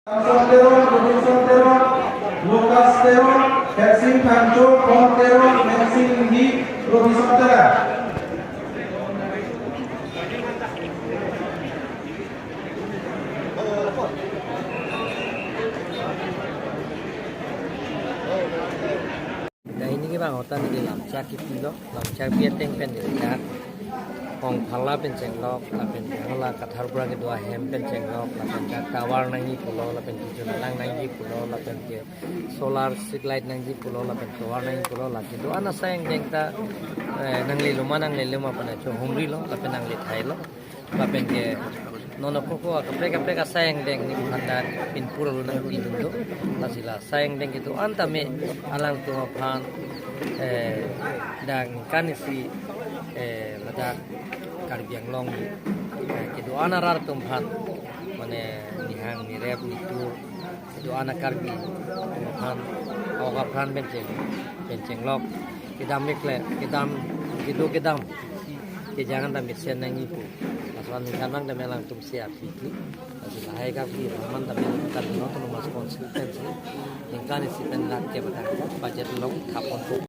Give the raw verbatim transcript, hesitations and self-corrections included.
Samson Teron, Robinson Teron, Lucas Teron, Hensing Phangcho, Paul Teron, Hensing Lee, Robinson Teron. Dai neli bang hotan neli lamchak kipilo, lamchak pi ateng pen neli dak Hongphala pen chenglok, lapen ke hala Kathar Bura kedo ahem pen chenglok, lapen dak tower nangji pulo, lapen ke chuna lang nangji pulo, lapen ke solar street light nangji pulo, lapen tower nangji pulo, lake do-an asai angdeng ta, eh, nanglelo ma nanglelo ma pen acho humrilo, lapen nangle thailo. Lapen ke non ako ako kaprek kaprek asai angdeng neliphan ta pinpur alo nangpidun do. Lasi la asai angdeng kedo-an tame alangtum aphan, eh, dak ningkan isi, eh, ladak Karbi Anglong, eh, kedo-an arat atum aphan, mane nihang nirep nitur, kedo-an a-Karbi atum aphan, awak apran pen cheng, pen chenglok, kedam mekle, kedam, kedo kedam kejang an ta mesen nangji pu. Laso aningkan abang tame alangtum si aphi aphi. Lasi lahai Karbi Anglong tame Karbi Anglong Autonomous Council pensi ningkan isi pen lakh kep atangka budget along thap ponpo.